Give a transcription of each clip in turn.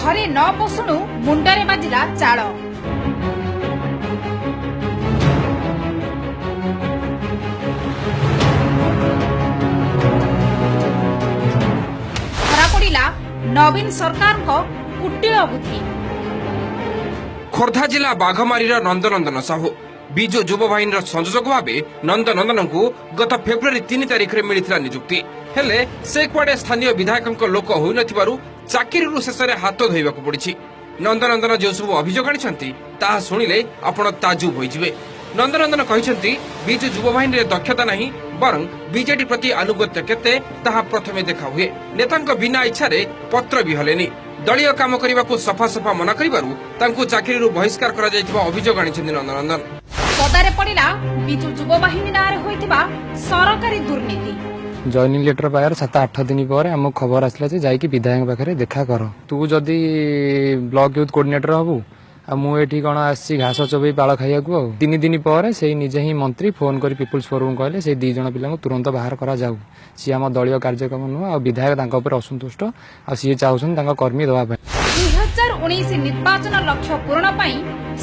ଘରେ ନ ପଶୁଣୁ ମୁଣ୍ଡରେ ବାଜିଲା ଚାଳ। ଧରାପଡ଼ିଲା ନବୀନ ସରକାରଙ୍କ କୁଟିଳ ବୁଦ୍ଧି। ଖୋର୍ଦ୍ଧା ଜିଲ୍ଲା ବାଘମାରୀର ନନ୍ଦନନ୍ଦନ ସାହୁ ବିଜୁ ଯୁବ ବାହିନୀର ସଂଯୋଜକ ଭାବେ ନନ୍ଦନନ୍ଦନଙ୍କୁ ଗତ ଫେବୃଆରୀ 3 ତାରିଖରେ ମିଳିଥିଲା ନିଯୁକ୍ତି। ହେଲେ ସେ କୁଆଡ଼େ ସ୍ଥାନୀୟ ବିଧାୟକଙ୍କ ଲୋକ ହୋଇନଥିବାରୁ ଚାକିରିରୁ ଶେଷରେ ହାତ ଧୋଇବାକୁ ପଡ଼ିଛି। ନନ୍ଦନନ୍ଦନ ଯେଉଁସବୁ ଅଭିଯୋଗ ଆଣିଛନ୍ତି ତାହା ଶୁଣିଲେ ଆପଣ ତାଜୁବ ହୋଇଯିବେ। ନନ୍ଦନନ୍ଦନ କହିଛନ୍ତି, ବିଜୁ ଯୁବ ବାହିନୀରେ ଦକ୍ଷତା ନାହିଁ, ବରଂ ବିଜେଡି ପ୍ରତି ଆନୁଗତ୍ୟ କେତେ ତାହା ପ୍ରଥମେ ଦେଖା ହୁଏ। ନେତାଙ୍କ ବିନା ଇଚ୍ଛାରେ ପତ୍ର ବି ହଲେନି। ଦଳୀୟ କାମ କରିବାକୁ ସଫା ସଫା ମନା କରିବାରୁ ତାଙ୍କୁ ଚାକିରିରୁ ବହିଷ୍କାର କରାଯାଇଥିବା ଅଭିଯୋଗ ଆଣିଛନ୍ତି ନନ୍ଦନନ୍ଦନ। ପଦାରେ ପଡ଼ିଲା ବିଜୁ ଯୁବ ବାହିନୀ ନାଁରେ ହୋଇଥିବା ସରକାରୀ ଦୁର୍ନୀତି। ଜଏନିଂ ଲେଟର ପାଇବାର 7-8 ଦିନ ପରେ ଆମକୁ ଖବର ଆସିଲା ଯେ ଯାଇକି ବିଧାୟକଙ୍କ ପାଖରେ ଦେଖା କର। ତୁ ଯଦି ବ୍ଲକ ୟୁଥ୍ କୋଅର୍ଡିନେଟର ହବୁ, ଆଉ ମୁଁ ଏଠି କ'ଣ ଆସିଛି ଘାସ ଚୋବେଇ ପାଳ ଖାଇବାକୁ? ଆଉ 3 ଦିନ ପରେ ସେଇ ନିଜେ ହିଁ ମନ୍ତ୍ରୀ ଫୋନ କରି ପିପୁଲ୍ସ ଫୋରମ୍ କହିଲେ ସେଇ 2 ଜଣ ପିଲାଙ୍କୁ ତୁରନ୍ତ ବାହାର କରାଯାଉ। ସିଏ ଆମ ଦଳୀୟ କାର୍ଯ୍ୟକ୍ରମ ନୁହଁ, ଆଉ ବିଧାୟକ ତାଙ୍କ ଉପରେ ଅସନ୍ତୁଷ୍ଟ, ଆଉ ସିଏ ଚାହୁଁଛନ୍ତି ତାଙ୍କ କର୍ମୀ ଦେବା ପାଇଁ। 2019 ନିର୍ବାଚନ ଲକ୍ଷ୍ୟ ପୂରଣ ପାଇଁ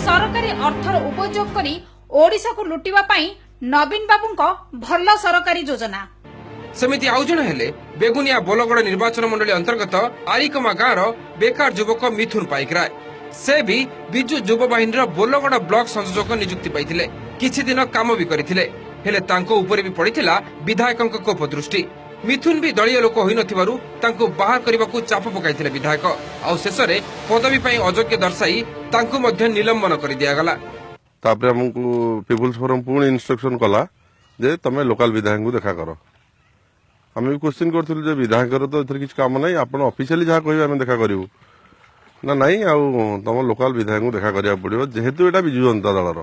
ସରକାରୀ ଅର୍ଥର ଉପଯୋଗ କରି ଓଡ଼ିଶାକୁ ଲୁଟିବା ପାଇଁ ନବୀନ ବାବୁଙ୍କ ଭଲ ସରକାରୀ ଯୋଜନା। ସେମିତି ଆଉ ଜଣେ ହେଲେ ବେଗୁନିଆ ବୋଲଗଡ଼ ନିର୍ବାଚନ ମଣ୍ଡଳୀ ଅନ୍ତର୍ଗତ ଆରିକମା ଗାଁର ବେକାର ଯୁବକ ମିଥୁନ ପାଇକରାୟ। ସେ ବି ବିଜୁ ଯୁବ ବାହିନୀର ବୋଲଗଡ଼ ବ୍ଲକ ସଂଯୋଜକ ନିଯୁକ୍ତି ପାଇଥିଲେ। କିଛି ଦିନ କାମ ବି କରିଥିଲେ। ହେଲେ ତାଙ୍କ ଉପରେ ବି ପଡ଼ିଥିଲା ବିଧାୟକଙ୍କ କୋପ ଦୃଷ୍ଟି। ମିଥୁନ ବି ଦଳୀୟ ଲୋକ ହୋଇନଥିବାରୁ ତାଙ୍କୁ ବାହାର କରିବାକୁ ଚାପ ପକାଇଥିଲେ ବିଧାୟକ। ଆଉ ଶେଷରେ ପଦବୀ ପାଇଁ ଅଯୋଗ୍ୟ ଦର୍ଶାଇ ତାଙ୍କୁ ମଧ୍ୟ ନିଲମ୍ବନ କରିଦିଆଗଲା। ତାପରେ ଆମକୁ ପିପୁଲ୍ସ ଫୋରମ୍ ପୁଣି ଇନଷ୍ଟ୍ରକ୍ସନ କଲା ଯେ ତମେ ଲୋକାଲ ବିଧାୟକଙ୍କୁ ଦେଖା କର। ଆମେ ବି କ୍ୱେଶ୍ଚିନ୍ କରିଥିଲୁ ଯେ ବିଧାୟକର ତ ଏଥିରେ କିଛି କାମ ନାହିଁ, ଆପଣ ଅଫିସିଆଲି ଯାହା କହିବେ ଆମେ ଦେଖା କରିବୁ ନା ନାଇଁ, ଆଉ ତମ ଲୋକାଲ ବିଧାୟକଙ୍କୁ ଦେଖା କରିବାକୁ ପଡିବ, ଯେହେତୁ ଏଇଟା ବିଜୁ ଜନତା ଦଳର।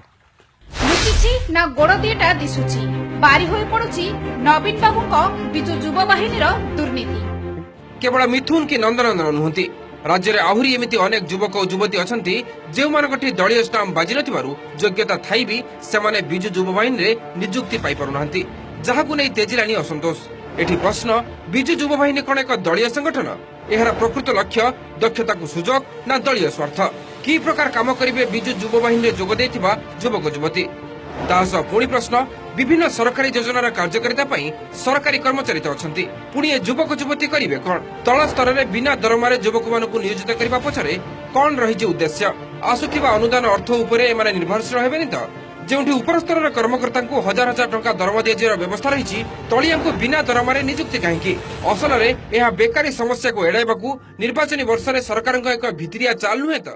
ଲୁଚିଛି ନା ଗୋଡ଼ ଦିଟା ଦିଶୁଛି, ବାରି ହୋଇ ପଡୁଛି ନବୀନ ବାବୁଙ୍କ ବିଜୁ ଯୁବ ବାହିନୀର ଦୁର୍ନୀତି। କେବଳ ମିଥୁନ କି ନନ୍ଦନନ୍ଦନ ନୁହନ୍ତି, ରାଜ୍ୟରେ ଆହୁରି ଏମିତି ଅନେକ ଯୁବକ ଓ ଯୁବତୀ ଅଛନ୍ତି ଯେଉଁମାନଙ୍କଠି ଦଳୀୟ ଷ୍ଟାମ୍ପ ବାଜିନଥିବାରୁ ଯୋଗ୍ୟତା ଥାଇ ବି ସେମାନେ ବିଜୁ ଯୁବ ବାହିନୀରେ ନିଯୁକ୍ତି ପାଇପାରୁନାହାନ୍ତି, ଯାହାକୁ ନେଇ ତେଜିଲାଣି ଅସନ୍ତୋଷ। ଏଠି ପ୍ରଶ୍ନ, ବିଜୁ ଯୁବ ବାହିନୀ କ'ଣ ଏକ ଦଳୀୟ ସଂଗଠନ? ଏହାର ପ୍ରକୃତ ଲକ୍ଷ୍ୟ ଦକ୍ଷତାକୁ ସୁଯୋଗ ନା ଦଳୀୟ ସ୍ୱାର୍ଥ? କି ପ୍ରକାର କାମ କରିବେ ବିଜୁ ଯୁବ ବାହିନୀରେ ଯୋଗ ଦେଇଥିବା ଯୁବକ ଯୁବତୀ? ତା ସହ ପୁଣି ପ୍ରଶ୍ନ, ବିଭିନ୍ନ ସରକାରୀ ଯୋଜନାର କାର୍ଯ୍ୟକାରିତା ପାଇଁ ସରକାରୀ କର୍ମଚାରୀ ତ ଅଛନ୍ତି, ପୁଣି ଏ ଯୁବକ ଯୁବତୀ କରିବେ କ'ଣ? ତଳ ସ୍ତରରେ ବିନା ଦରମାରେ ଯୁବକମାନଙ୍କୁ ନିୟୋଜିତ କରିବା ପଛରେ କ'ଣ ରହିଛି ଉଦ୍ଦେଶ୍ୟ? ଆସୁଥିବା ଅନୁଦାନ ଅର୍ଥ ଉପରେ ଏମାନେ ନିର୍ଭରଶୀଳ ହେବେନି ତ? ଯେଉଁଠି ଉପରସ୍ତରର କର୍ମକର୍ତ୍ତାଙ୍କୁ ହଜାର ହଜାର ଟଙ୍କା ଦରମା ଦିଆଯିବାର ବ୍ୟବସ୍ଥା ରହିଛି, ତଳିଆଙ୍କୁ ବିନା ଦରମାରେ ନିଯୁକ୍ତି କାହିଁକି? ଅସଲରେ ଏହା ବେକାରୀ ସମସ୍ୟାକୁ ଏଡ଼ାଇବାକୁ ନିର୍ବାଚନୀ ବର୍ଷରେ ସରକାରଙ୍କ ଏକ ଭିତିରିଆ ଚାଲ ନୁହେଁ ତ?